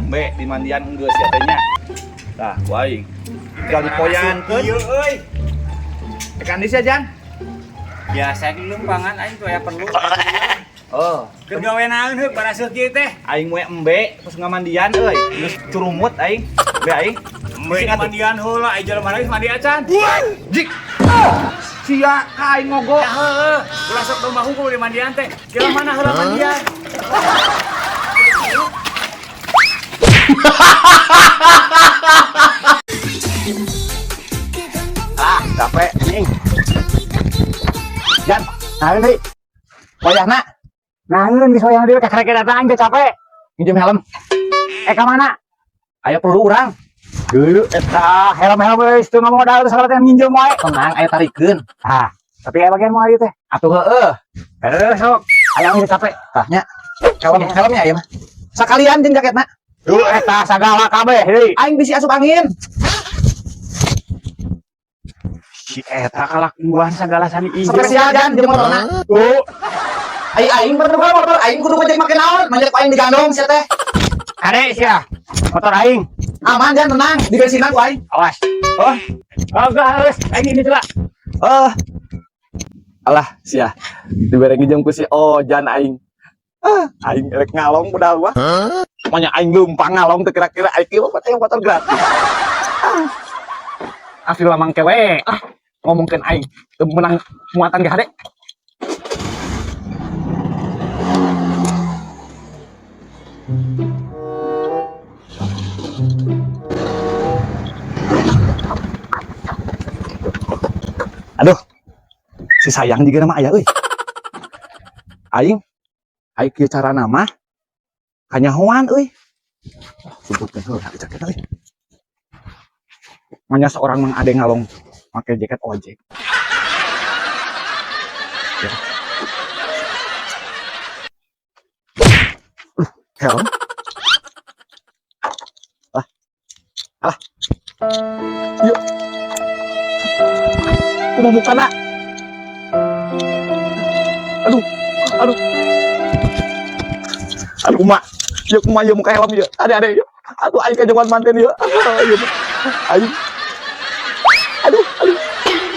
Embe di mandian geus sia teh nya. Tah, ku aing. Tinggal dipoyankeun. Ieu euy. Ekan di sia, Jan. Biasa di lempangan aing tuh aya perlu. Oh, Keur gawe naon heuh baraseuh kieu teh? Aing moe embe terus ngamandian euy. Geus curumut aing. Embe aing. Embe di mandian heula, aing jelema geus mandi acan. Jik. Sia ka aing ngogo. Ya heueuh, ulah sok domba hungkul di mandian teh. Kira mana heula mandian? Ah, capek anjing. Jan, Naon deui? wayahna Naon geus wayah deui kakarek datang aing teh capek. Nginjem helm. Eh ka mana? Aya perlu urang. Dulu eta helm-helm geus teu ngomong modal teh sagala teh nginjem wae. Tenang, aya tarikeun. Ah, tapi aya bagian moal ieu teh. Atuh heueuh. Heuh sok. Aya geus capek. Tah nya. Helm helmnya aya mah. Sakalian jeung jaketna. Duh eta sagala kabeh deui. Aing bisi asup angin. Si eta kalakuan sagala sani ieu. Spesial Jan jeung motorna. Tuh, Ai aing pernah motor aing kudu ngojek make naon? Manjak aing digandong sia teh. kade sia. Motor aing. Aman Jan, tenang, di bensinan ku aing. Awas. Oh, Oh, geus, aing ini lah. oh. Alah, sia. Dibere nginjem ku si Ojan aing. Ah, aing rek ngalong budal gua. Pokoknya aing leumpang ngalong teh kira-kira aing kieu mah motor gratis. Asli lamang kewe. Ah, ngomongkeun aing teu meunang muatan ge hade. Aduh. Si sayang juga nama aya euy. Aing aing kieu carana mah kanyahoan euy. Sumputkeun heula jaket euy. Manya seorang mang ade ngalong make jaket ojek. Ya. Helm. Alah. Alah. Yuk. Kumaha mukana? Aduh, aduh. Aduh, mak. Yuk, kumaha ieu muka helm ieu. Ade ade yuk. Aduh, aing kajagoan manten ieu. Aduh, aing. Aduh, aduh.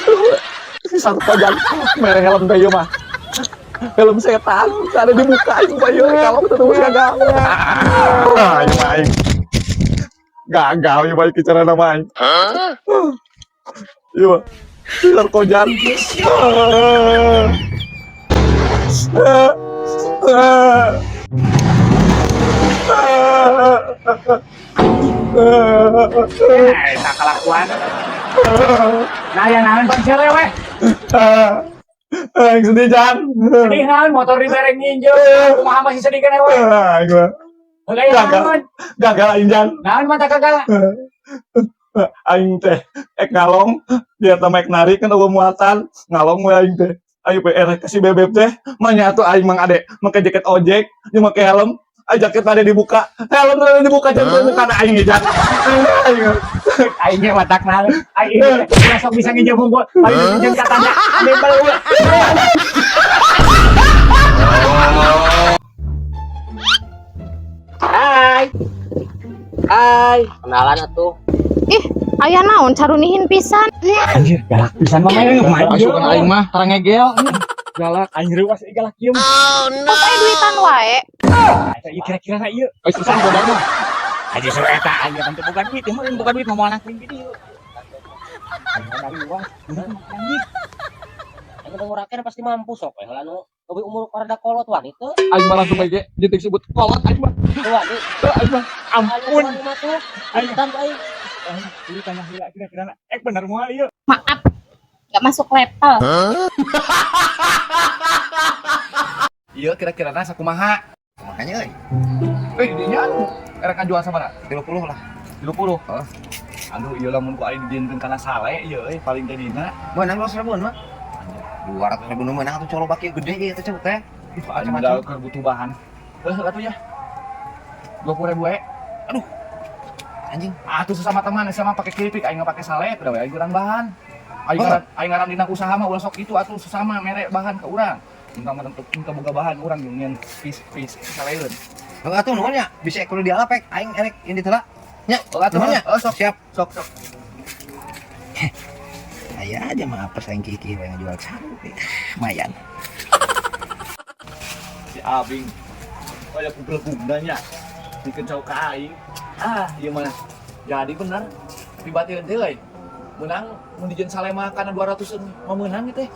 Aduh. Si sarkojan mere helm teh ieu mah. Helm setan, ada dibuka aing mah ieu kalau terus gagal. Ah, ieu mah aing. Gagal ieu mah ieu carana mah aing. Ieu mah. Si sarkojan. Eh, eta kalakuan. Nah, yang naon pan we. Aing sedih Jan. Sedih naon motor dibere nginjem. Kumaha masih sedih keneh we. Aing mah Heula ya gagal. Naon? Gagal aing Jan. Naon mata gagal? Aing teh ek ngalong biar teh ek narik kan eueuh muatan ngalong we aing teh. Aing PR ke si bebeb teh manya atuh aing mang ade make jaket ojek jeung make helm. Ay jaket tadi dibuka, helm tadi dibuka, jangan dibuka na aing Jan. Aing Aing ge matak naon. Aing ulah sok bisa nginjem unggul. Paling nginjem katanya. Ade bae. Hai. Hai, kenalan atuh. Ih, aya naon carunihin pisan. Anjir, galak pisan mah main main. Asukan aing mah tarang ngegel. Galak aing reuas euy galak ieu. Kok aya duitan wae? Eta ieu kira-kira na ieu. Euy susah bodak mah. Aja suruh eta aing kan teu boga duit, mah boga duit moal nangkring di dieu. Aing mah reuas, bener mah anjing. Aing udah ngurakeun pasti mampu sok we heula nu leuwih umur rada kolot wani teu. Aing mah langsung bae jeung disebut kolot aing mah. Teu wani. Aing mah Ampun. Aing mah tuh. Aing Hitam aing. Ini tanya heula kira-kira na. Eh bener moal ieu. Maaf, gak masuk level. Iya kira-kira na sakumaha? Makanya euy, Eh dinya anu erek ngajual sabaraha? 30 lah. 30. Heeh. Aduh ieu lamun ku aing dijieunkeun kana sale ieu euy paling jadina. Meunang 200 ribuan mah. 200 ribu nu meunang atuh colobak ieu gede ieu teh teh. Aing modal keur butuh bahan. Heuh atuh ya. 20 ribu we. Aduh. Anjing. Atuh sesama teman sama pakai keripik aing nggak pakai sale udah we aing kurang bahan. Aing Oh. ngaran aing ngaran dina usaha mah ulah sok itu atuh sesama mere bahan ke urang. Minta mah tentu minta boga bahan urang jeung nyen pis pis saleun. Heuh atuh nuhun nya, bisa kudu dialap aing erek ini heula. Nya, Oh, atuh nuhun nya. Oh, sok. Siap. Sok sok. Aya aja mah apa aing kieu we ngajual cau. Lumayan. Si Abing. Oh ya kubelegugna nya. Dikeun cau ka aing. Ah, ieu mah jadi bener. Tiba-tiba teh euy. Menang mun dijieun salema kana 200 mah meunang ieu teh.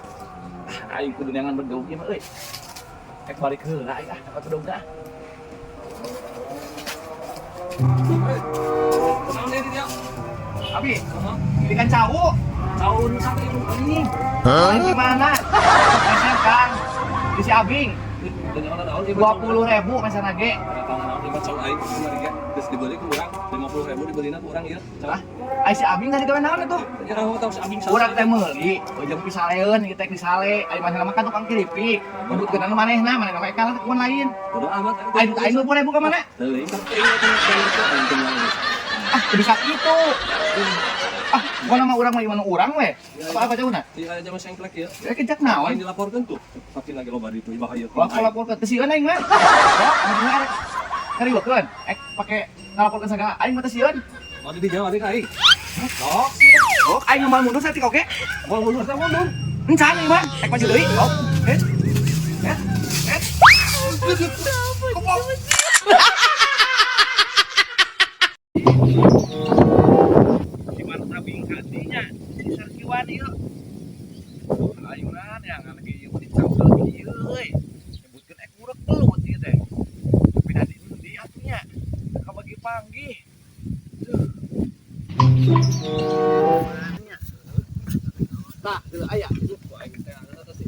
Ah, aing kudu neangan bedog ieu mah euy. Ek balik heula aing ah, dapat bedogna. Kunaon deui dia? Abi, ini kan cau. Cau nu sampe ieu anjing. Hah? Gimana? Meser Kang. Di si Abing. 20.000 meser ge. Cau aing kemarin ge geus dibeli ku urang 50.000 dibelina ku urang ieu. Hah? Ai si Abing tadi gawe naon itu? Ya tahu si Abing. Urang teh meuli, ujung pisaleun ieu teh disale. Ai manehna mah kan tukang keripik. Nyebutkeun anu manehna, manehna mah kalah ku lain. Bodo amat. Ai aing 20.000 ka mana? Teuing tapi aing teh. Ah, bisa kitu. Ah, bukan nama urang mah ieu urang we. Apa-apa jauhna? Iya aja mah sengklek ya. Ya kejak naon? Aing dilaporkeun tuh. Sakin lagi loba ditu bahaya. Lapor laporkeun teu sieun aing mah. Sok, manehna arek ngariweukeun. Ek pake ngalaporkeun sagala aing mah teu sieun. Oh di Jawa di aing. Sok. Sok, aing ngomong mundur saeutik oke. Mau mundur sama mundur. Encan aing mah, ek maju deui. Sok. Eh. Eh. Eh. Kopok. Gimana tabing kadinya? Si Sarkiwan ieu. Aing mah yang lagi ieu dicangkel ieu euy. Nyebutkeun ek murek belut ieu teh. Tapi da di endi atuh nya? Kabagi panggih. Tah, deuleu aya.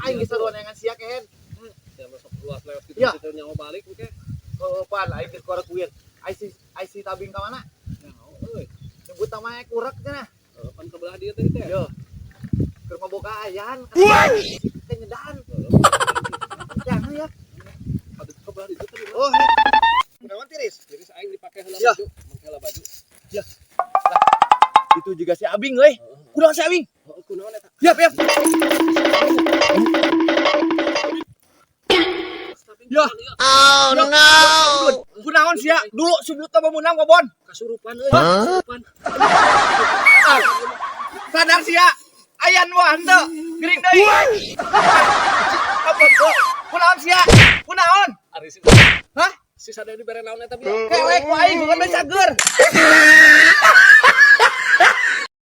Aing geus sarua neangan sia kehen. Ya masuk luas lewat gitu Ya. situ nyawa balik oke. Oh, pan aing geus korek kuir. Ai si ai si tabing ka mana? Nyawa euy. Nyebut namanya kurek cenah. Pan kebelah dia tadi teh. Yo. Keur maboga ayan. Teh nyedan. Jangan ya. Aduh kebelah itu tadi. Oh, he. Kunaon tiris? Jadi aing dipake heula Ya. baju, make heula baju. Itu juga si Abing euy. Kunaon si Abing? Heeh, kunaon eta? Yap, yap. Ya. Oh no. Kunaon sia? Dulu sebelum tambah menang Bobon. Kasurupan euy, kasurupan. Ah. Sadar sia. Ayan wah henteu. Gering deui. Apa kok? Kunaon sia? Kunaon? Ari si Hah? si sadar dibere naon eta bi. Kelek ku aing bukan cager.